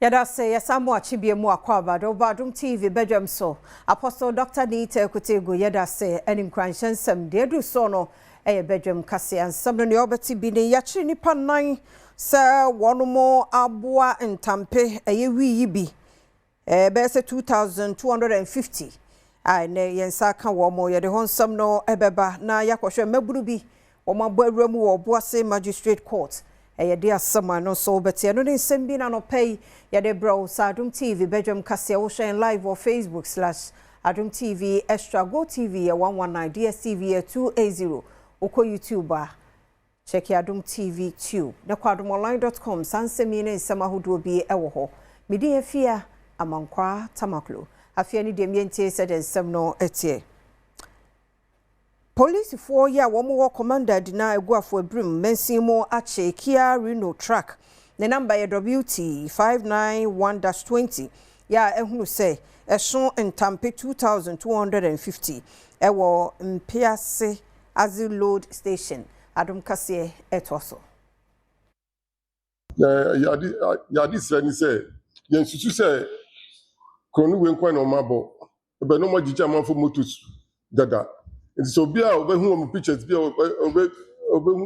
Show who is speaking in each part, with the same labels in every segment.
Speaker 1: Yɛda ase, yɛsan mo akyi bie mu akɔ aba de woba Adom TV badwam so. Apostle Dr. Nii Tekuti yɛda ase ɛne nkuranhyɛ nsɛm deɛ ɛduru soɔ no ɛyɛ badwam kaseɛ nsɛm no nea ɔbɛte bi ne yɛakyere nnipa nnan sɛ wɔn aboa ntampe ɛyɛ wii yi bi ɛbɛyɛ sɛ 2250 a ɛnɛ yɛn nsa ka wɔn mo. Yɛde hɔ nsɛm no ɛbɛba na yɛakɔhwɛ mmabunu bi wɔn abɔ awura mu wɔ Obuase Magistrate Court. Ɛyɛ de asɛm a no nso wobɛte. Ɛno ne nsɛm bi na nɔpɛ yi yɛde brɛ wo sɛ Adom TV badwam kaseɛ. Wohwɛ live wɔ Facebook/Adom TV Extra, Go TV yɛ 119, DSTV yɛ 280. Wokɔ YouTube a, check Adom TV Tube na kɔ adomonline.com. Saa nsɛm yi ne nsɛm ahodoɔ bi ɛwɔ hɔ. Mede Afia Amankwaa Tamaklo. Afei ne deɛ mmiɛntie sɛdeɛ nsɛm no ɛteɛ. Polisifoɔ yi a wɔn wɔ Komenda Edina Eguafo Ebirim mansin mu akye Kia Reno truck ne number yɛ WT 591-20 yɛ a ɛhunu sɛ ɛso ntampe 2250 ɛwɔ Mpease Axle Load Station. Adom kaseɛ ɛtoa so.
Speaker 2: Na yɛade srɛ ne sɛ yɛnsusu sɛ kuro no wei nkwan na ɔma abɔ ɛbɛn na ɔma gyigya amanfo motos dada, nti sɛ obi a ɔbɛhu wɔn pictures bi a ɔbɛ ɔbɛhu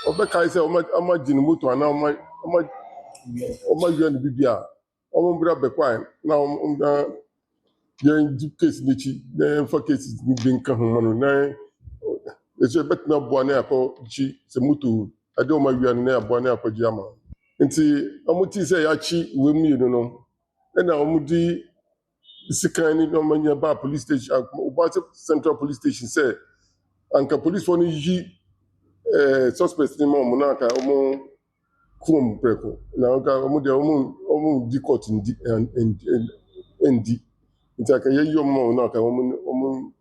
Speaker 2: ɔbɛkae sɛ ɔma ɔma gye ne moto anaa ɔma wia ne bibi a, ɔmo mbra bɛkwae na ɔmo na yɛn di case n'akyi na yɛmfa case no bi nka ho ma no, na ɛsɛ ɛbɛtumi aboa na yɛakɔ gye sɛ moto ade ɔma wia no na yɛaboa na yɛakɔgye ama. Nti ɔmo tii sɛ yɛakyi wei mmienu no, ɛna ɔmo di sikan ne ɔmo anya baa police station, Obuasi Central Police Station, sɛ anka policefoɔ no yi suspect ne ma ɔmo na anka ɔmo kum prɛko, na anka ɔmo deɛ ɔmo di court ndi ndi, nti anka yɛyi ɔmo ma ɔmo na anka ɔmo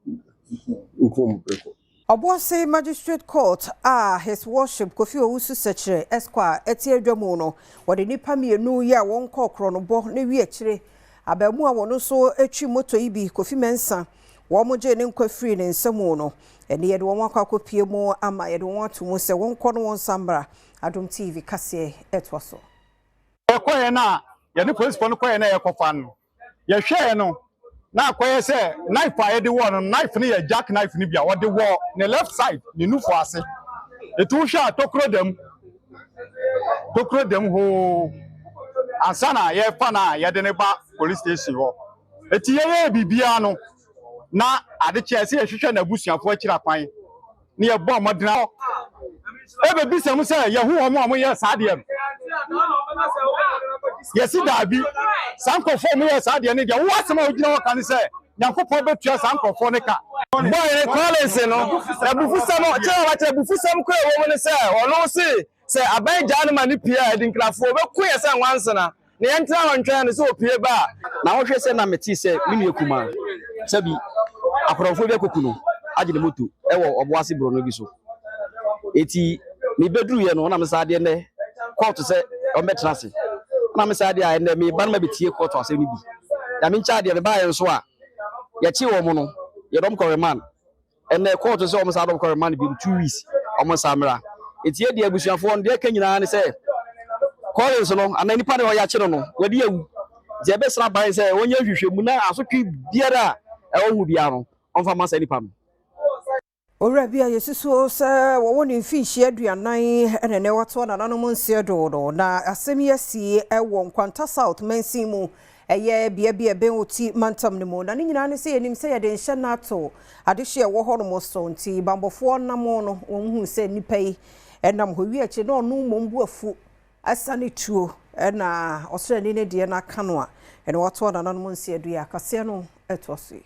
Speaker 2: nkum prɛko.
Speaker 1: Obuasi Magistrate Court a His Worship Kofi Owusu Sekyere Esquire ɛte adwa mu no, wɔde nnipa mmienu yi a wɔn kɔɔ korɔnobɔ na wi akyire abaamu a wɔn nso atwi moto yi bi, Kofi Mensah, wɔn gye ne nkwa firi ne nsam no, ɛne yɛde wɔn akɔ akɔpie mu ama yɛde wɔn ato mu sɛ wɔn kɔ no wɔn nsa mmra. Adom TV kaseɛ ɛtoa so.
Speaker 3: Yɛkɔɛ no a yɛne polisifoɔ no kɔɛ no a yɛkɔfa no, yɛhwɛɛ no na akɔyɛ sɛ knife a yɛde wɔ no, knife no yɛ jack knife no bi a wɔde wɔ ne left side ne nufo ase. Etu wohwɛ a, tokuro dam, tokuro dam hoo ansa na yɛfa no a yɛde ne ba police station hɔ. Eti yɛyɛ biribiara no na ade kyerɛ sɛ yɛhwehwɛ n'abusuafoɔ akyiri akwan ne yɛbɔ mmɔdena ebebisa mu sɛ yɛho wɔn a wɔyɛ saa adeɛ no. Yɛsi daabi, saa nkurɔfoɔ a wɔyɛ saa adeɛ no deɛ, wo asɛm a wogyina hɔ ka ne sɛ Nyankopɔn bɛtua saa nkurɔfoɔ no ka.
Speaker 4: Boy ne Collins no, abufusɛm kyerɛ wakyerɛ abufusɛm kora ɛwɔ mu ne sɛ ɔno se sɛ aban gyaa no ma ne pie a, ɛde nkrafoɔ bɛko yɛ sɛ nwansena na yɛntena hɔ ntwɛn no sɛ opie ba a.
Speaker 5: Na wohwɛ sɛ na mete sɛ me nua kumaa sɛbi akorɔmfoɔ bi akɔku no agye ne moto ɛwɔ Ɔboase borɔno bi so. Eti mebɛduruiɛ no, ɔnam saa adeɛ nnɛ kɔɔto sɛ ɔmbɛtena ase, ɔnam saa adeɛ a ɛnnɛ meba no mabɛtie kɔɔto asɛm no bi. Nyame nkyɛ adeɛ mebaeɛ nso a yɛkye wɔ mo no, yɛdɔm kɔ remand. Ɛnnɛ kɔɔto sɛ ɔmo saa dɔm kɔ remand bi 2 weeks, ɔmo nsa mmra. Eti yɛ deɛ abusuafoɔ no deɛ ɛka nyinaa ne sɛ Collins no anaa nipa no a ɔyɛ akye no, wɔde awu, nti ɛbɛsra ban sɛ wɔnyɛ nhwehwɛmu na asotwe biara a ɛwɔ ho biara no ɔmfa ma saa nipa no.
Speaker 1: Owura bi a yɛsusuo sɛ wɔwɔ ne mfinhyia 40 ɛna ne wɔtoɔ nananom nseɛ do no, na asɛm yi asi ɛwɔ Nkwanta South mansin mu, ɛyɛ bea bi a ɛbɛn Oti mantam no mu. Na ne nyinaa ne sɛ yɛnim sɛ yɛde nhyɛ no ato adehye a ɛwɔ hɔ nom so, nti bambɔfoɔ nam no wɔn hu sɛ nnipa yi ɛnam hɔ wi akyi na ɔno mmom bu afu asane tuo, ɛna ɔsrani no deɛ no aka no a ɛna wɔtoɔ nananom nseɛ do yi. Akaseɛ no ɛtoa so yi.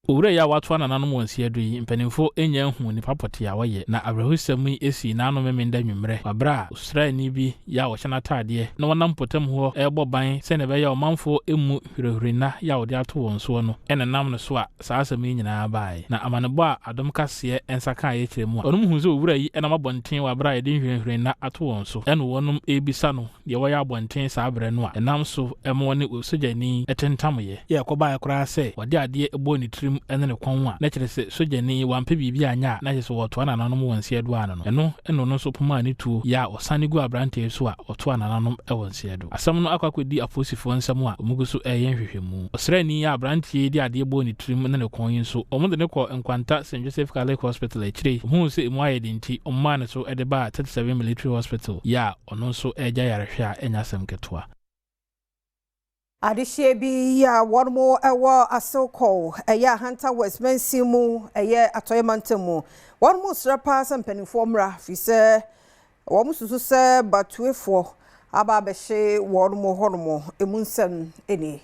Speaker 6: Owura yi a watoa nananom wɔn nsia do yi, mpanimfoɔ nya hu nipa pɔtee a wɔyɛ, na awerɛhosɛm yi esi n'ano Memenda nwummerɛ wabere a osraani bi yɛ a wɔhyɛ n'ataadeɛ na wɔnam mpɔtam hɔ ɛrebɔ ban sɛnea ɛbɛyɛ a ɔmanfoɔ emu hwirehwire yɛ a wɔde ato wɔn soɔ no, ɛna nam no so a saa asɛm yi nyinaa baeɛ. Na amanebɔ a Adom kaseɛ nsa kaa yɛ kyerɛ mu a ɔnom hu sɛ owura yi ɛnam abɔnten wɔ abere a yɛde nhwirehwire ato wɔn so, ɛna wɔnom ɛrebisa no deɛ wɔyɛ abɔnten saa berɛ no a ɛnam so ɛma wɔne sogyani ɛtentamyɛ yɛ ɛkɔbaeɛ koraa sɛ wɔde adeɛ ɛbɔɔ ne tirim. tirim ne ne kɔn a na kyerɛ sɛ sogyani yi wampɛ biribi anyɛ a na kyerɛ sɛ wɔretoa nananom wɔ nseɛ do ano no. Ɛno na ɔno nso pomaa ne tuo yɛ a ɔsane guu aberanteɛ yi so a ɔtoaa nananom wɔ nseɛ do. Asɛm no akɔ akɔdi apolisifoɔ nsam a wɔgu so reyɛ nhwehwɛmu. Ɔsraani yi a aberanteɛ yi de adeɛ bɔɔ ne tirim ne ne kɔn yi nso, wɔde no kɔɔ Nkwanta St. Joseph Catholic Hospital akyire yi wɔhuu sɛ emu ayɛ den nti wɔmaa no so de baa 37 Military Hospital yɛ a ɔno nso regya yarehwɛ a ɛnyɛ asɛm ketewa.
Speaker 1: Adehyeɛ bi a wɔn wɔ Asew-Kɔw, ɛyɛ Ahanta West mansin mu, ɛyɛ Atɔeɛ mantam mu. Wɔn srɛ paa sɛ mpanimfoɔ mmra, firi sɛ wɔn susu sɛ Batuefoɔ aba abɛhye wɔn hɔnom. Emu nsɛm nie.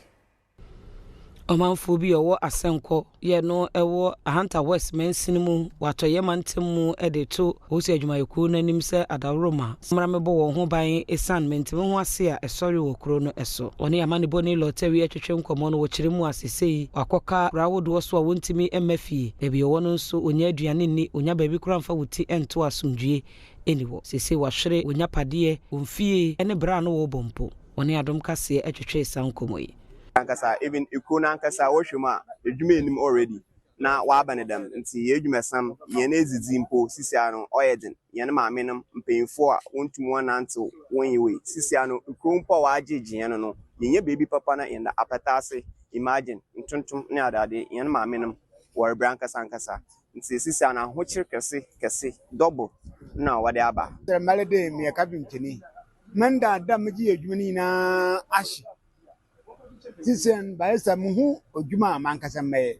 Speaker 7: Ɔmanfoɔ bi a ɔwɔ Asɛnkɔ yɛ no wɔ Ahanta West mansini mu wɔ Atɔeɛ mantam mu de reto Owusu adwumayɛkuo no anim sɛ adaworoma mmra mmɛbɔ wɔn ho ban ɛsiane mente-me-ho-ase a ɛsɔre wɔ kuro no so. Wɔne amanebɔni Lɔtɛwi retwetwe nkɔmmɔ no, wɔkyerɛ mu a seesei wɔakɔka kuro ahodoɔ so a wɔntumi mma fie. Baabi a wɔwɔ no nso wɔnnya aduane nni, wɔnnya baabi koraa mfa wɔn ti nto a asomdwoeɛ nni hɔ. Seesei wɔahwere wɔn nyapadeɛ, wɔn fie ne berɛ a na wɔrebɔ mpo. Wɔne Adom Kaseɛ twetwee saa nkɔmmɔ yi.
Speaker 4: Ankasa even ekurow no ankasa wɔhwɛ mu a edwuma nnim already na wɔaba no dɛm ntsi hɛn edwumasɛm, hɛn edzidzi mpo sisiara no ɔyɛ dzen, hɛn maamenom, mpanyimfo a wonntum wɔnnantsew wɔnnyɛ wei, sisiara no ekurow mpo a wɔagyegye hɛn no yennya beebi papa na yɛnda apata ase, imagine, ntontom ne adeade, hɛn maamenom wɔrebrɛ ankasa ankasa ntsi sisiara no ahokyer kɛse kɛse double na wɔdze aba.
Speaker 8: Sɛ mɛlɛ dɛ meyɛ kapentani, me ndaadaa medze yɛ edwuma no nyinaa ahye. Sesei no bayɛ sɛ muhu odwuma a mankasa mɛyɛ.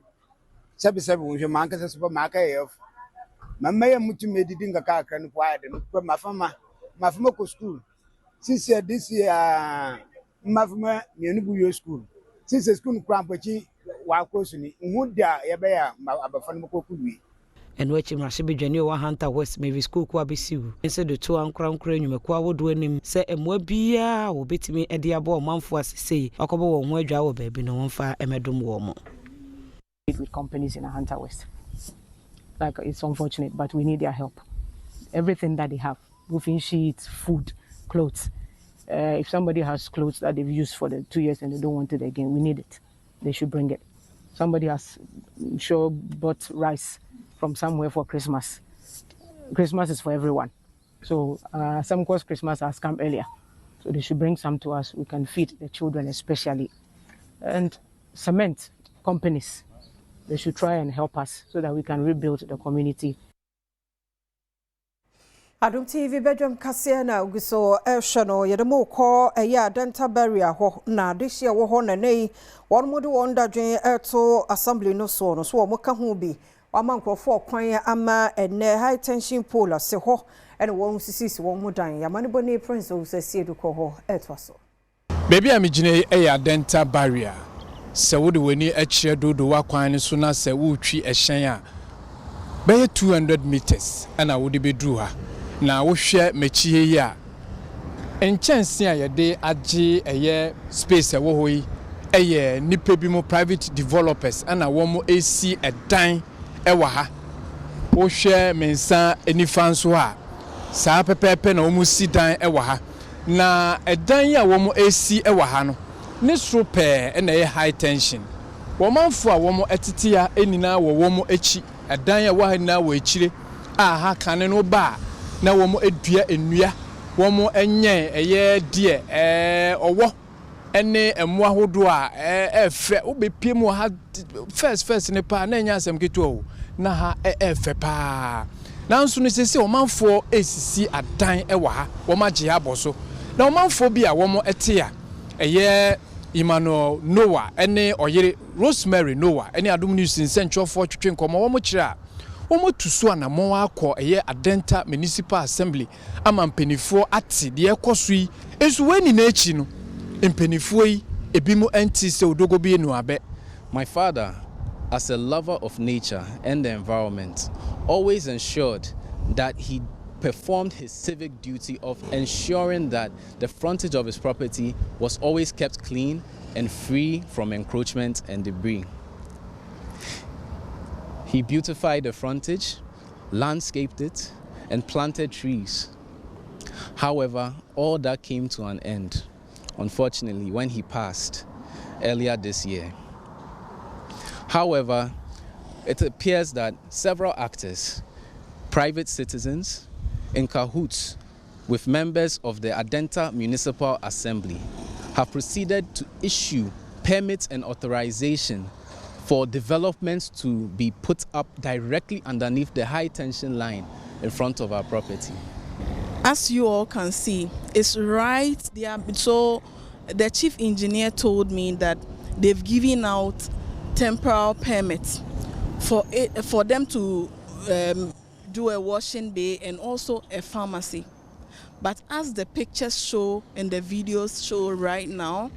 Speaker 8: Sɛbesɛbe wohwɛ mankasa so makɛyɛ yɛfo. Ma mɛyɛ mutum edidi nkakrakra no po ayɛ dɛn mekura mboframba, mboframba kɔ skuul. Sesei this year a mboframba mienu bowie skuul. Sesei skuul no koraa mpo ekyi wɔakɔ so ni, nnhu da a yɛbɛyɛ a abofra no bɔkɔ ekowie.
Speaker 7: Ɛno akyi mmarahyɛbadwani a ɔwɔ Ahanta West Mavis Kuoku Abesiw nso de too ankorankoro nnwumakuo ahodoɔ anim sɛ mmoa biara a wɔbɛtumi de aboa ɔmanfoɔ a sesei wɔakɔbɔ wɔn ho adwaa wɔ baabi no wɔmfa mmɛdom wɔn.
Speaker 9: with companies in Ahanta West. Like it's unfortunate, but we need their help. Everything that they have, roofing sheets, food, clothes. If somebody has clothes that they've used for the 2 years and they don't want it again, we need it. They should bring it. Somebody has, I'm sure, bought rice from somewhere for Christmas. Christmas is for everyone. So some course Christmas has come earlier. So they should bring some to us. We can feed the children especially. And cement companies, they should try and help us so that we can rebuild the community.
Speaker 1: Adom TV badwam kaseɛ na ogu so ɛrehwɛ no. Yɛde mo kɔ ɛyɛ Adenta Barrier hɔ na adehyɛ wɔ hɔ na yi wɔn mo de wɔn dadwen ɛreto assembly no soɔ no so wɔn ka ho bi wɔama nkurɔfoɔ kwan ama ɛnɛ high tension pole ase hɔ ɛna wɔn sisisi wɔn ho dan. Yamanebɔ ne Prince Owusu Asiedu kɔ hɔ ɛretoa so.
Speaker 10: Beebi a megyina yi yɛ Adenta Barrier. Sɛ wode w'ani akyerɛ Dodowa kwan no so na sɛ woretwi ɛhyɛn a, bɛyɛ 200 meters ɛna wode bɛduru ha. Na wohwɛ m'akyi ha yi a, nkyɛnse a yɛde agye ɛyɛ space ɛwɔ hɔ yi ɛyɛ nipa bi mu private developers ɛna wɔn esi ɛdan ɛwɔ ha. Wohwɛ me nsa nifa nso a, saa pɛpɛɛpɛ na wɔn si dan ɛwɔ ha. Na ɛdan yi a wɔn esi ɛwɔ ha no ne soro pɛɛ ɛna ɛyɛ high tension. Wɔn manfo a wɔn tete ha nyinaa wɔ wɔn akyi. Ɛdan a ɛwɔ ha nyinaa wɔ akyire a ha kane no ba a na wɔn adua nnua, wɔn nyɛn ɛyɛ deɛ ɔwɔ ɛne mmoa ahodoɔ a ɛɛfɛ. Wobɛpie mu wɔ ha first first ne paa na ɛnyɛ asɛm ketewa o, na ha ɛɛfɛ paa. Nanso no sese ɔmanfoɔ esisi adan ɛwɔ ha, wɔn agye abɔ so. Na ɔmanfoɔ bi a wɔn ɛte a ɛyɛ Emmanuel Noah ɛne ɔyere Rosemary Noah ɛne Adom News nsɛntwerɛfoɔ twetwe nkɔmmɔ, wɔn kyerɛ a wɔn atu so anammɔn akɔ ɛyɛ Adenta Municipal Assembly ama mpanimfoɔ ate deɛ ɛkɔ so yi. Nso wɔn nyinaa akyi no, mpanimfoɔ yi ebi mu nte sɛ odogo bi enu abɛ.
Speaker 11: My father, as a lover of nature and the environment, always ensured that he performed his civic duty of ensuring that the frontage of his property was always kept clean and free from encroachment and debris. He beautified the frontage, landscaped it, and planted trees. However, all that came to an end, unfortunately, when he passed earlier this year. However, It appears that several actors, private citizens, in cahoots with members of the Adenta Municipal Assembly, have proceeded to issue permits and authorization for developments to be put up directly underneath the high tension line in front of our property.
Speaker 12: As you all can see, it's right there. So the chief engineer told me that they've given out temporal permits for it, for them to do a washing bay and also a pharmacy. But as the pictures show and the videos show right now,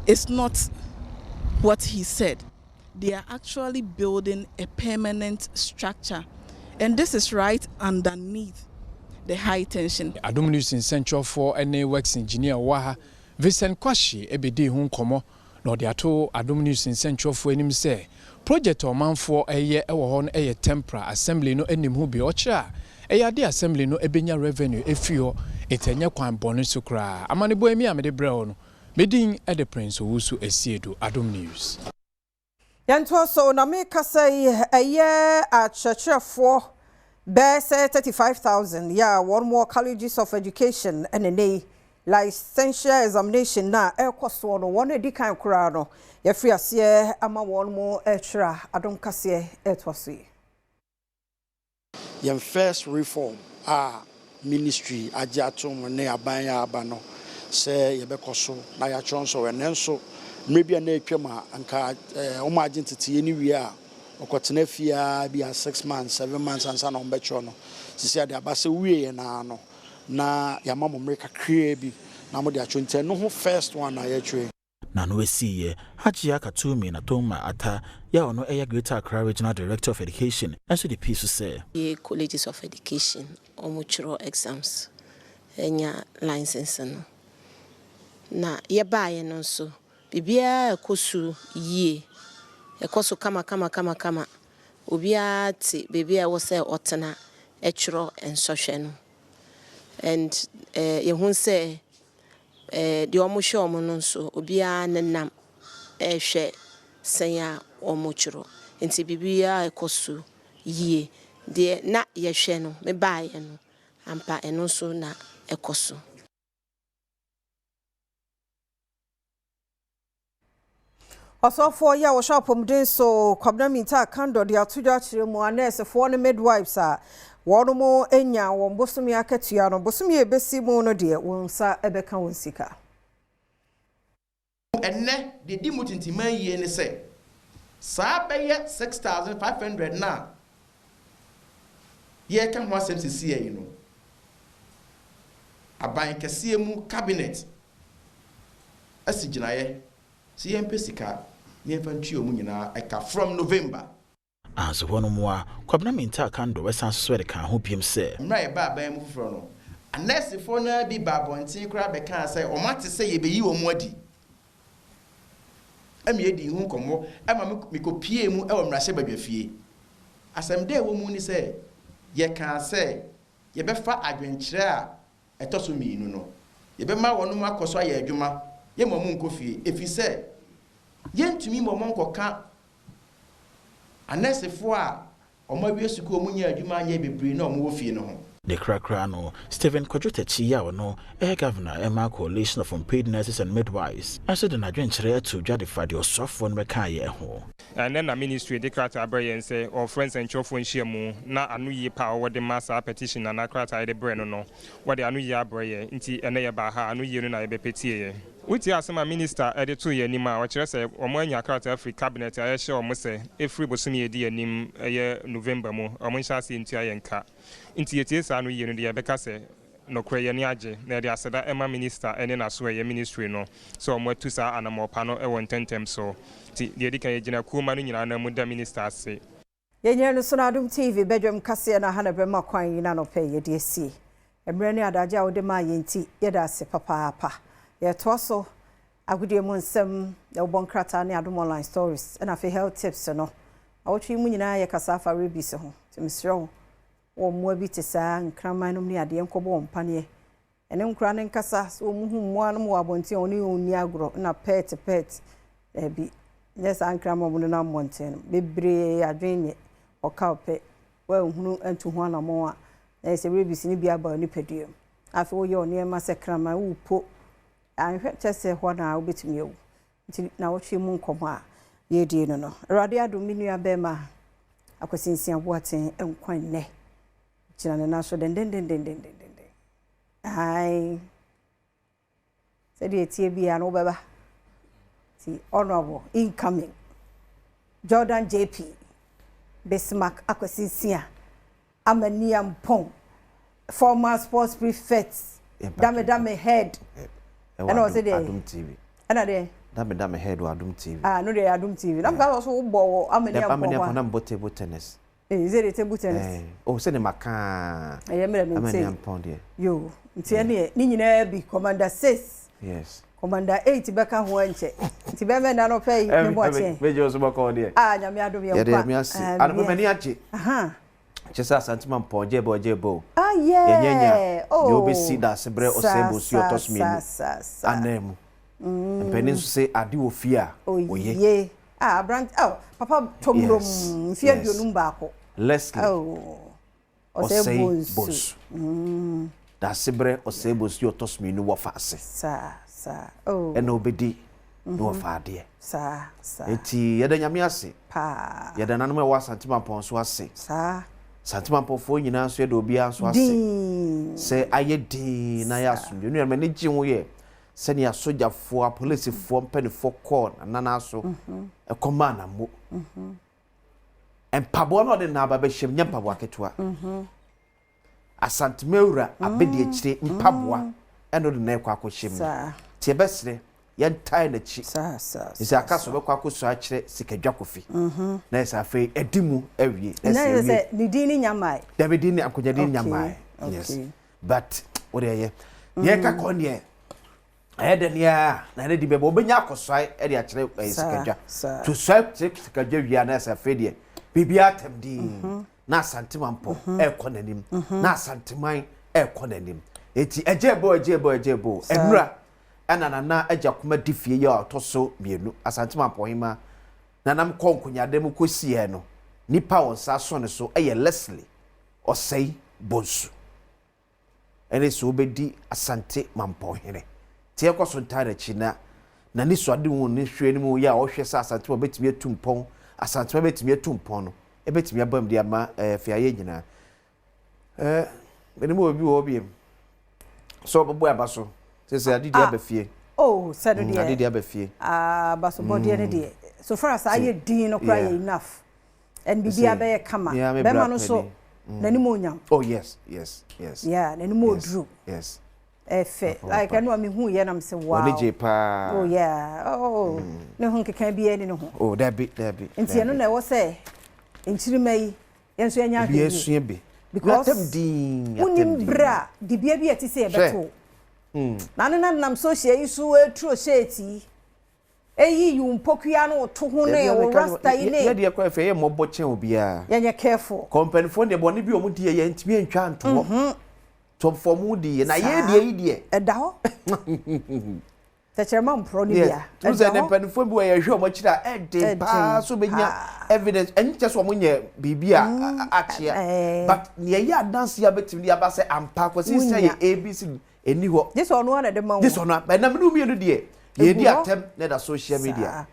Speaker 12: it's not what he said. They are actually building a permanent structure. And this is right underneath the high tension.
Speaker 10: Adom News nsɛnkyerɛwfoɔ ne Works Engineer wɔ ha, Vincent Kwahye bɛdii ho nkɔmmɔ na ɔde ato Adom News nsɛnkyerɛwfoɔ anim sɛ project a ɔmanfoɔ reyɛ wɔ hɔ no yɛ temporary, Assembly no nim ho bi. Ɔkyerɛ a, ɛyɛ adeɛ a Assembly no bɛnya revenue afiri hɔ, enti ɛnyɛ kwan bɔne so koraa. Amanebɔ yi me a mede brɛɛ wo no, me din de Prince Owusu Asiedu, Adom News.
Speaker 1: Yɛntoa so na mekasa yi, ɛyɛ akyerɛkyerɛfoɔ bɛyɛ sɛ 35,000 yɛ a wɔn wɔ Colleges of Education ɛna nnɛ yi licentiate examination na ɛrekɔ soɔ no wɔn adi kan koraa no yɛfiri aseɛ ama wɔn mo ɛretwerɛ adom kaseɛ ɛretoa so yi.
Speaker 13: Yɛn first reform a ministry agye atom ne aban a aba no sɛ yɛbɛkɔ so na yɛatwerɛ nsɔhwɛ. Nanso mmerɛ bi a na atwam a anka wɔn agye nteteeɛ no wie a ɔkɔtena fie ara bi a 6 months, 7 months ansa na wɔbɛtwerɛ no. Sisi ade aba sɛ wie yɛ naa no na yɛama mo mmerɛ kakraa bi na mode atwerɛ, nti ɛno ho first one na yɛtwerɛ.
Speaker 14: Na no esiiɛ Hajia Katumi Natoma Ata yɛ a ɔno ɛyɛ Greater Accra Regional Director of Education nso de pii so sɛ
Speaker 15: yɛ Colleges of Education ɔmo twerɛ exams ɛnya license no na yɛbaeɛ no nso biribiara ɛkɔ so yie, ɛkɔ so kama kama kama kama. Obiara te baabi a ɛwɔ sɛ ɔtena ɛtwerɛ nsɔhwɛ no and yɛhu sɛ deɛ ɔmo hwɛ ɔmo no nso obiara nenam ɛrehwɛ sɛn a ɔmo twerɛ, nti biribiara ɛkɔ so yie. Deɛ na yɛhwɛ no mebaeɛ no ampa ɛno nso na ɛkɔ so.
Speaker 1: Ɔsɔfoɔ yi a wɔhyɛ apɔmuden so, Kwabena Mintah Akandoh, de ato dwa akyerɛ mu a nɛɛsefoɔ ne midwives a wɔn mo anya wɔn bosome akatua no, bosome a ebesi mu no deɛ, wɔn nsa bɛka wɔn sika.
Speaker 16: Ɛnnɛ deɛ di mu tintiman yie ne sɛ saa bɛyɛ 6,500 na yɛreka ho asɛm sisi yi no, aban kɛseɛ mu cabinet asi gyinaeɛ sɛ yɛmpɛ sika na yɛmfa ntua mu nyinaa ɛka from November.
Speaker 14: Anso hɔ no mu a Kwabena Mintah Akandoh ɛsan so de ka ho biom sɛ
Speaker 16: mmerɛ a yɛba aban mu foforɔ no, anɛɛsefoɔ no bi ba abɔnten koraa bɛkaa sɛ wɔn ate sɛ yɛbɛyi wɔn adi ɛma yɛdi ho nkɔmmɔ ɛma mekɔpie mu ɛwɔ mmarahyɛbadwa fie. Asɛm dɛ ɛwɔ mu ne sɛ yɛkaa sɛ yɛbɛfa adwenkyerɛ a ɛtɔ so mmienu no, yɛbɛma wɔn mu akɔ so ayɛ adwuma, yɛma mu nkɔ fie, ɛfiri sɛ yɛntumi ma wɔn nkɔka anɛɛsefoɔ a wɔn awie sukuu wɔn nyɛ adwuma anyɛ bebree na wɔn wɔ fie no ho.
Speaker 14: Ne korakora no, Stephen Kwadwo Takyi a ɔno ɛyɛ governor ɛma Coalition of Unpaid Nurses and Midwives nso de n'adwenkyerɛ ato dwa de fa deɛ ɔsoafoɔ no bɛkaeɛ ho.
Speaker 17: Ɛnɛ na ministry de krataa brɛ yɛn sɛ ɔfrɛ nsɛnkyerɛwfoɔ nhyiamu na ano yie pa a ɔwɔ de ma saa petition anaa krataa yɛde brɛ no, wɔde ano yie abrɛ yɛn, nti ɛnɛ yɛbaa ha, ano yie no na yɛbɛpɛ tie yɛn. Wotie asɛm a minister ɛde to yɛn anim a, ɔkyerɛ sɛ wɔn anya krataa firi cabinet a ɛhyɛ wɔn sɛ ɛfiri bosome yɛdi anim, ɛyɛ November mu, wɔn nhyɛ aseɛ ntua yɛn ka. Nti yɛtie saa no yie no deɛ, yɛbɛka sɛ nokorɛ yɛni agye na yɛde aseda ɛma minister ɛne n'aso ɛyɛ ministry no sɛ wɔn atu saa anammɔpa no ɛwɔ ntɛntɛm so. Nti deɛ ɛdi kan, yɛgyina kuoma no nyinaa na mu da minister ase.
Speaker 1: Yɛnyɛ no so no Adom TV badwam kaseɛ no aha na bɛma kwan yi na nɔpɛ yɛde asie. Mmerɛ ne adagye a wode maa yɛn nti yɛda ase papaapa. Yɛtoa so agodie mu nsɛm, yɛwobɔ nkrataa ne Adom Online stories, ɛna afei health tips no. Awɔtwe mu nyinaa yɛkasa afa rabies ho, nti mesrɛ wo, wɔ mmoa bi te saa nkraman nom ne adeɛ, nkɔbɔ wɔn paneɛ ɛne nkora ne nkasa sɛ wɔn hu mmoa no wɔ abɔnten a wɔne wɔn ni agorɔ na pet pet ɛbi. Nyɛ saa nkraman a wɔnenam mmɔnten no, bebree adwene nyɛ ɔkaw pɛ. Woanhunu antu ho anammɔn a, na ɛyɛ sɛ rabies no bi aba wo nipadua mu. Afei woyɛ wo nneɛma sɛ kraman, worepo, anhwɛ kyɛ sɛ hɔ na wobɛtumi awu. Nti nawɔtwe mu nkɔmmɔ a yɛredie no no, Awurade adom me nua bɛrima Akwasi Nsia Boateng nkwa nnɛ. Gyina ne nan so dendendendendenden. Ae. Sɛdeɛ ɛteɛ biara no wobɛba. Nti Honourable incoming Jordan JP Bismarck Akwasi Nsia Amaniampong former sports prefect Dame Dame head ɛna ɔsɛ deɛ
Speaker 18: Adum TV
Speaker 1: ɛna deɛ
Speaker 18: Dame Dame head wɔ Adum TV
Speaker 1: ah no deɛ Adum TV na mka sɛ ɔso wobɔ wɔ Amaniampong
Speaker 18: Amaniampong na mbɔ table tennis.
Speaker 1: Eh, sɛ deɛ table tennis.
Speaker 18: Eh, oh, sɛ ne ma kaa.
Speaker 1: Ɛyɛ mmerɛ mi nti.
Speaker 18: Amaniampong deɛ.
Speaker 1: Yo, nti ɛneɛ ne nyinaa bi Commander 6.
Speaker 18: Yes.
Speaker 1: Commander 8 bɛka ho ɛnkyɛ. Nti bɛmɛ nna no pɛ yi ne bɔ akyɛn.
Speaker 18: Meje oso bɔkɔ deɛ.
Speaker 1: Ah, nyame adom yɛ nkwa.
Speaker 18: Yɛde nyame ase.
Speaker 1: Ah,
Speaker 18: Anɔpa m'ani agye.
Speaker 1: Aha.
Speaker 18: Kyɛ sɛ Asante Mampɔn gye bɔ gye bɔ.
Speaker 1: Ah, yeah.
Speaker 18: Yɛnyɛ nya.
Speaker 1: Oh.
Speaker 18: Deɛ obesi daase brɛ ɔsɛe bosuo ɔtɔ so mmienu.
Speaker 1: Sa, sa, sa.
Speaker 18: Anan mu. Mpanin nso se ade wɔ fie a, oye.
Speaker 1: Oye. Ah, abrant, oh, papa tɔmurom,
Speaker 18: Yes,
Speaker 1: mfe
Speaker 18: yes.
Speaker 1: 51.
Speaker 18: Leslie
Speaker 1: Oh. Ɔsɛe
Speaker 18: Ɔsɛe
Speaker 1: Bonsu.
Speaker 18: Bonsu. Daasebrɛ Ɔsɛe Bonsu yɛ ɔtɔ so mmienu wɔ faase.
Speaker 1: Saa, saa. Oh.
Speaker 18: Ɛna obedi na wɔfa adeɛ.
Speaker 1: Saa, saa.
Speaker 18: Enti yɛda Nyame ase.
Speaker 1: Paa.
Speaker 18: Yɛda nanom a ɛwɔ Asante Mampɔn nso ase.
Speaker 1: Saa.
Speaker 18: Asante Mampɔnfoɔ nyinaa nso yɛda obiara nso ase.
Speaker 1: Dinn.
Speaker 18: Sɛ ayɛ dinn na ayɛ asomdwoe. Nuanom, m'ani gye ho yɛ sɛnea asogyafoɔ, apolisifoɔ mpanimfoɔ kɔɔ Nana so kɔmaa no ammo. Mpaboa no a ɔde n'aba bɛhyɛ mu nyɛ mpaboa ketewa. Asantemawura abɛdiakyire mpaboa ɛna ɔde nan kɔ akɔhyɛ mu. Nti yɛbɛsrɛ yɛntae n'akyi. Nti aka sɛ ɔbɛkɔ akɔsua akyerɛ Sikadwa Kofi. Na yɛ sɛ afei ɛdi mu awie.
Speaker 1: Na yɛ sɛ ne din ne Nyamae.
Speaker 18: Dabi din ne akonnwa din Nyamae. Yes. But wode ɛyɛ. Deɛ ɛka kɔ deɛ ɛyɛ dɛ ne ara na ne de bɛbɔ ɔbɛnya akɔsoae de akyerɛ ɛyɛ sikadwa to soae kyerɛ sikadwa wie a na ɛsɛ afei deɛ biribiara atɛm dinn mhm. na asantemampɔ mhm. ɛrekɔ n'anim mhm. na asanteman ɛrekɔ n'anim eti ɛgye ɛbɔ ɛgye ɛbɔ ɛgye ɛbɔ ɛnura ɛna nana agya kuma di fie yɛ ɔtɔ so mmienu asantemampɔ hema nanam kɔ nkonyade mu kɔ si yɛ no nipa wɔn nsa so ne so ɛyɛ Leslie ɔsɛe bonsu. ɛne sɛ ɔbɛdi Asante Mampɔnhene. Nti yɛkɔ so ntaa n'akyi na n'anisoadehu ne nhwɛ anim yɛ a ɔhwɛ sɛ Asantema bɛtumi atu mpɔn, Asantema bɛtumi atu mpɔn no, ɛbɛtumi abam de ama eh, afeayɛ nyinaa. Eh, menim wɔ bi wɔ hɔ biem sɛ ɔbɛbɔ aba so sɛ sɛ adedi
Speaker 1: ah.
Speaker 18: aba fie.
Speaker 1: Oh, sɛ no mm, deɛ.
Speaker 18: Adedi aba fie.
Speaker 1: Ah, abasobɔdeɛ no mm. deɛ. So far as ayɛ din no koraa yɛ enough. And biribiara bɛyɛ kama. Bɛrima no nso mm. n'anim onyam.
Speaker 18: Oh yes, yes, yes.
Speaker 1: Yeah, n'anim oduru.
Speaker 18: Yes.
Speaker 1: Ɛfɛ like ɛno a mehu yɛ nam sɛ wow.
Speaker 18: Wɔne gye paa.
Speaker 1: Oh yeah. Oh. Mm. Ne ho nkeka biara ni ne ho.
Speaker 18: Oh dabi dabi.
Speaker 1: Nti ɛno na ɛwɔ sɛ nkyirima yi yɛn nso yɛnyɛ ahwɛ yie.
Speaker 18: Obi esua bi.
Speaker 1: Because wonim berɛ a dibea bi a ɛte sɛ yɛbɛto.
Speaker 18: Mm.
Speaker 1: Na ne nam social yi so eturo hyɛɛti yi. Eyi yi wo mpokua no wo to ho ne wo rasta yi ne.
Speaker 18: Yɛ deɛ koraa fɛ yɛ mmɔbɔ kyɛn obiara.
Speaker 1: Yɛ nyɛ careful.
Speaker 18: Kɔ mpanyinfoɔ deɛ bɔne bi wɔn di yɛ yɛn ntumi ntwa nto hɔ. Tɔmfoɔ mo di yɛ na yɛ deɛ yi deɛ.
Speaker 1: Ɛda hɔ. Tɛkyerɛma mporɔ no bia.
Speaker 18: Ɛda hɔ. Sɛ mpanyinfoɔ bi wɔ yɛ hwɛ wɔn akyiri a ɛden paa so bɛnya evidence ɛn kyɛ sɛ wɔn nyɛ biribi a akyea but nea ɛyɛ adanse a bɛtumi de aba sɛ ampa kwasi sɛ yɛ abc Ɛnni hɔ.
Speaker 1: Gye sɛ ɔno ara na ɛde ma wo.
Speaker 18: Gye sɛ ɔno ara. Ɛnam ne mmienu deɛ, yɛdi atɛm na ɛda social media.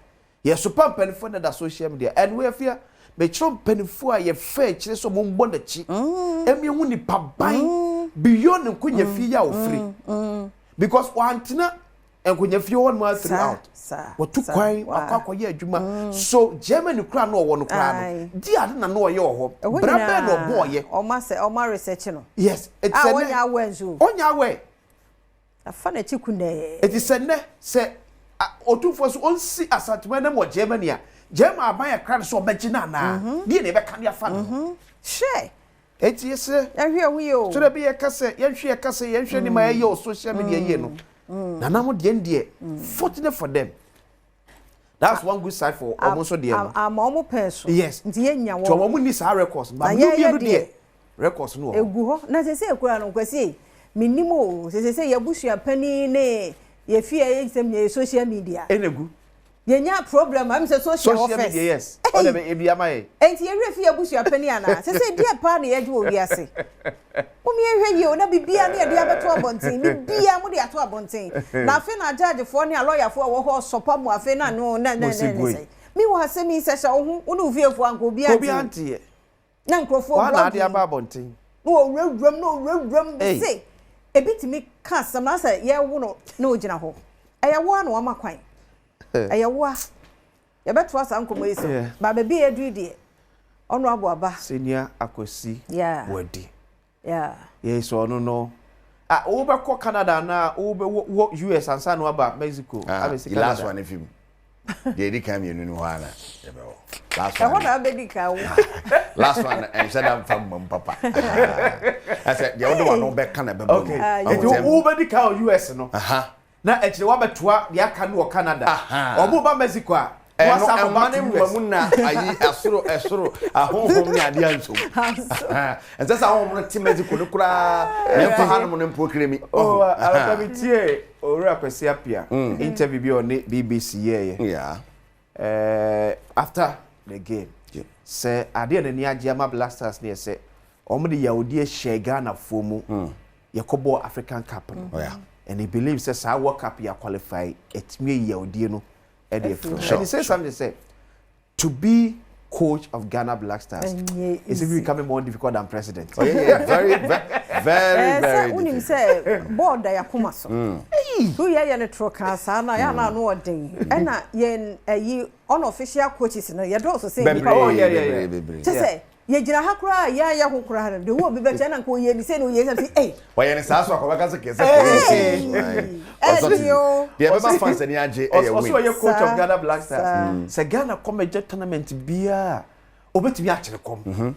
Speaker 18: Yɛsopa mpanimfoɔ na ɛda social media. And we afia, mekyerɛ mpanimfoɔ a yɛfɛ akyire sɛ wɔn mbɔ n'akyi. Ɛmi ehu nipa ban beyond nkonya fie yi a ofiri. Because wantena nkonya fie hɔ nom ara throughout. Watu kwan, wakɔ akɔyɛ adwuma. So Germany koraa na ɔwɔ no koraa no, di ade na na ɔyɛ wɔ hɔ. Bra bɛn na ɔbɔɔyɛ.
Speaker 1: Ɔma sɛ ɔma research no.
Speaker 18: Yes.
Speaker 1: A ɔnyɛ aware nso.
Speaker 18: Ɔnyɛ aware.
Speaker 1: Afa n'akyi kunɛɛ.
Speaker 18: Eti sɛ nnɛ sɛ otumfoɔ so ɔnsi Asanteman nam wɔ Germany a, German aban akra no sɛ ɔbɛgye no anaa? Deɛ na yɛbɛka de afa ne ho.
Speaker 1: Hwɛ!
Speaker 18: Enti yɛsrɛ.
Speaker 1: Yɛnhwɛ yɛn ho yie o.
Speaker 18: Sɛdeɛ ɛbɛyɛ yɛka sɛ yɛnhwɛ yɛka sɛ yɛnhwɛ nneɛma a yɛyɛ wɔ social media yie no. Nana mo deɛ deɛ fortunate for them. That's one good side for wɔn nso deɛ no.
Speaker 1: Ama wɔn pɛn so.
Speaker 18: Yes.
Speaker 1: Nti yɛnya wɔn.
Speaker 18: Nti wɔn nni saa records no. But mu mmienu deɛ records no wɔ hɔ.
Speaker 1: Egu hɔ. Na sese ekura no Kwasi menim o. Sese sɛ yɛabusua panin ne yɛfie yɛ nsɛm nyɛ social media.
Speaker 18: Ɛna egu.
Speaker 1: Yɛnya problem a, ɛm sɛ social hɔ
Speaker 18: Social
Speaker 1: first.
Speaker 18: media yes. Ɔna bɛ ebi ama yɛ.
Speaker 1: Enti yɛn werɛ fi yɛn abusua panin anaa? Sesei deɛ paa na yɛgye wɔ wiase. Mom yɛnhwɛ yie o, na biribiara ne yɛde abɛto abɔnten, biribiara mode ato abɔnten. Na afei na agyagyefoɔ ne alɔyafoɔ a ɛwɔ hɔ resɔpa mo afei na no na na
Speaker 18: Mo se
Speaker 1: na ne
Speaker 18: goi.
Speaker 1: sɛn. Meanwhile asɛm yi sɛ hyɛ wo ho, wo ne wo fiefoɔ anka obiara
Speaker 18: Obiara
Speaker 1: nte.
Speaker 18: nteɛ.
Speaker 1: Na nkurɔfoɔ
Speaker 18: Wɔn na ade
Speaker 1: blogging.
Speaker 18: aba abɔnten.
Speaker 1: Na wɔwurawuram na wɔwurawuram
Speaker 18: Ei.
Speaker 1: se ebi tumi ka asɛm na asɛ yɛrewo no na ɔgyina hɔ. Ɛyɛ wo ara na wama kwan. Ɛyɛ wo a. Yɛbɛtoa saa nkɔmmɔ yi so. Ba baabi a yɛaduru yi deɛ, Honourable aba.
Speaker 18: Senior Akwasi
Speaker 1: Yeah.
Speaker 18: Boadi.
Speaker 1: Yeah.
Speaker 18: Yei sɛ ɔno no. Ah, wobɛkɔ Canada anaa wobɛwɔ wɔ US ansa na woaba Mexico
Speaker 19: Ah,
Speaker 18: abɛsi
Speaker 19: the last
Speaker 18: Canada?
Speaker 19: one fi mu. Deɛ ɛdi kan mmienu no hɔ ara na yɛbɛwɔ. Last one.
Speaker 1: Ɛhɔ na abɛdi kan wo.
Speaker 19: Last one ɛnhyɛ da mfa mmam papa. Ɛsɛ deɛ wode w'ano bɛka na ɛbɛba mu.
Speaker 18: Okay. Nti wobɛdi kan wɔ US no.
Speaker 19: Aha.
Speaker 18: Na akyire wabɛtoa deɛ aka no wɔ Canada. Wɔn ba Mexico a, na
Speaker 19: Ɛno
Speaker 18: wasan akɔ
Speaker 19: ɛmma
Speaker 18: back
Speaker 19: ne
Speaker 18: to
Speaker 19: mma
Speaker 18: US.
Speaker 19: mu na ayi ɛsoro ɛsoro ahonhom ne adeɛ ansom. Ɛnsɛ sɛ ahonhom no te Mexico no koraa na ɛmfa hanom no mpo kere mi.
Speaker 18: Oh, anɔpa mi tie Owura Kwasi Appiah interview bi a ɔne BBC yɛɛyɛ.
Speaker 19: Yeah.
Speaker 18: Eh, after the game. Sɛ adeɛ a n'ani agye ama Black Stars no yɛ sɛ wɔn de yawdie hyɛɛ Ghanafoɔ mu. Yɛkɔ bɔɔ African Cup no.
Speaker 19: Oh, yeah.
Speaker 18: And he believes sɛ saa World Cup yɛ qualify ɛtumi ayi yawdie no ɛde afiri hɔ.
Speaker 19: Sure,
Speaker 18: And he says something sɛ to be coach of Ghana Black Stars is even becoming more difficult than president.
Speaker 19: Oh, yeah, yeah. Very, very, very,
Speaker 1: Eh, sɛ
Speaker 19: very
Speaker 1: wonim
Speaker 19: difficult.
Speaker 1: sɛ bɔɔl da yɛakoma so. Woyɛ yɛ no toro kaa saa na yɛ ana ano ɔden. Ɛna yɛn ayi unofficial coaches no yɛdɔɔso sɛ nnipa.
Speaker 18: Oh, yeah, yeah, yeah.
Speaker 19: Bebree, bebree.
Speaker 1: Kyɛ sɛ yɛgyina ha koraa a yɛn ayɛ ho koraa no de wo obi bɛkyɛ na nka oyɛ ni sɛ na oyɛ sɛ ei.
Speaker 19: Wɔyɛ ne saa so akɔbɛka sɛ kɛsɛ kɔyɛ sɛ
Speaker 1: Ɛdi o.
Speaker 19: Deɛ ɛbɛma fans ani agye ɛyɛ
Speaker 18: Ɔsɛ
Speaker 19: win.
Speaker 18: ɔyɛ coach of
Speaker 1: Saa,
Speaker 18: Ghana Black Stars.
Speaker 1: saa.
Speaker 18: Sɛ Ghana kɔ major tournament biara a, obetumi akyere kɔm.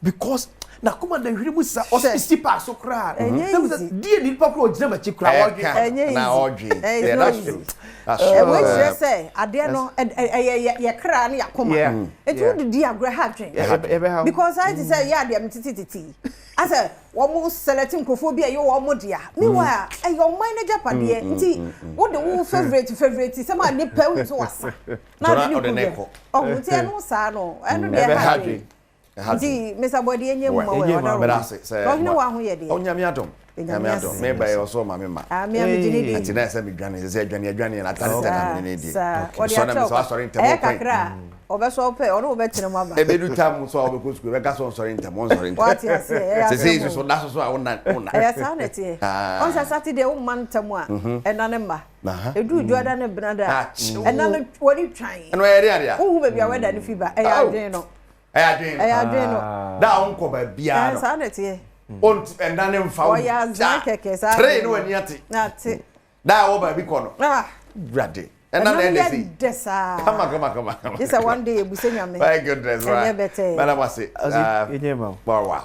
Speaker 18: Because n'akoma da hwiri mu sa ɔsɛ si paa so koraa.
Speaker 1: Ɛnyɛ
Speaker 18: Na bisa,
Speaker 1: easy.
Speaker 18: Die nipa koraa ogyina m'akyi koraa ɔdwe.
Speaker 19: Ɛka
Speaker 1: Ɛnyɛ
Speaker 19: na
Speaker 1: easy.
Speaker 19: ɔdwe.
Speaker 1: Ɛyɛ
Speaker 19: Yeah,
Speaker 1: not
Speaker 19: that's
Speaker 1: easy.
Speaker 19: true. That's true.
Speaker 1: Ɛwɔ kyerɛ sɛ adeɛ no ɛyɛ yɛ kra ne yɛakoma.
Speaker 18: Yeah.
Speaker 1: Nti
Speaker 18: Yeah.
Speaker 1: wodidi agorɔ ha adwen.
Speaker 18: Ɛbɛha wo.
Speaker 1: Because ayɛ te sɛ yɛ adeɛ metete tete yi. Asɛ wɔn select nkurɔfoɔ bi a ɛyɛ wɔn dea. Meanwhile ɛyɛ ɔman no agyapadeɛ. Nti wode wo favourite favourite sɛm a nipa wonim sɛ wasa. Na ade ne
Speaker 19: Ɔde ne
Speaker 1: kɔ
Speaker 19: kɔ.
Speaker 1: Ɔho nti ɛno saa no ɛno deɛ
Speaker 19: Ɛbɛha
Speaker 1: ɛha adwen.
Speaker 19: adwen. Ɛha adwen.
Speaker 1: Nti Mr. Boadi enye mu ma
Speaker 19: Ɛnyɛ
Speaker 1: wɔ
Speaker 19: mu
Speaker 1: ɔdɔ
Speaker 19: ma meda ase sɛ
Speaker 1: Ɔhene wɔ aho yɛ deɛ.
Speaker 19: Onyame adom. Nyame adom.
Speaker 1: ase.
Speaker 19: Me ba yɛ ɔsɔ ma me ma.
Speaker 1: Ah, me a megye ne di.
Speaker 19: Nti na ɛsɛ medwane sɛ sɛ adwane adwane na atare tɛ na mene ne di.
Speaker 1: Saa, ɔde
Speaker 19: Sɔ na
Speaker 1: akyɛ
Speaker 19: me sɛ wasɔre ntɛm
Speaker 1: Ɛyɛ
Speaker 19: ɔkwan.
Speaker 1: kakra a, ɔbɛsɔ pɛ, ɔne wobɛtena mu aba.
Speaker 19: Ebedu tam so a wobɛkɔ sukuu ɛbɛka sɛ ɔnsɔre ntɛm ɔnsɔre ntɛm.
Speaker 1: Wate aseɛ, ɛyɛ
Speaker 19: Sɛ sɛ
Speaker 1: asɛm o.
Speaker 19: so da so so a wona wona.
Speaker 1: Ɛyɛ saa na ɛteɛ.
Speaker 19: Ah.
Speaker 1: Ɔn sɛ Saturday womma ntɛm a, ɛna ne mma.
Speaker 19: Aha.
Speaker 1: Ɛduru dwoada ne benada a,
Speaker 19: Akyew.
Speaker 1: ɛna no wɔne twan.
Speaker 19: Ɛno ɛyɛ de adeɛ a.
Speaker 1: Wohu baabi a wɛda no fi ba, ɛyɛ
Speaker 19: Aw.
Speaker 1: adwene no.
Speaker 19: Ɛyɛ adwene no.
Speaker 1: Ɛyɛ adwene no.
Speaker 19: Da a wonkɔ baabiara
Speaker 1: Ɛɛ
Speaker 19: no.
Speaker 1: saa na ɛteɛ.
Speaker 19: Ont ɛnda ne mfa wo.
Speaker 1: Ɔyɛ azan kɛkɛ saa.
Speaker 19: Tere ne w'ani ate.
Speaker 1: Na ate.
Speaker 19: Da a wɔ baabi kɔ no.
Speaker 1: Ah.
Speaker 19: Wurade. Ɛna na ɛdɛ
Speaker 1: yɛ
Speaker 19: sei.
Speaker 1: dɛ saa.
Speaker 19: Kama kama kama kama.
Speaker 1: Gye sɛ one day ebusa nyame.
Speaker 19: My goodness.
Speaker 1: Ɛnyɛ bɛtɛɛ.
Speaker 19: Madam ase.
Speaker 18: Ɔse, ɛnyɛ ma wo.
Speaker 19: Wow.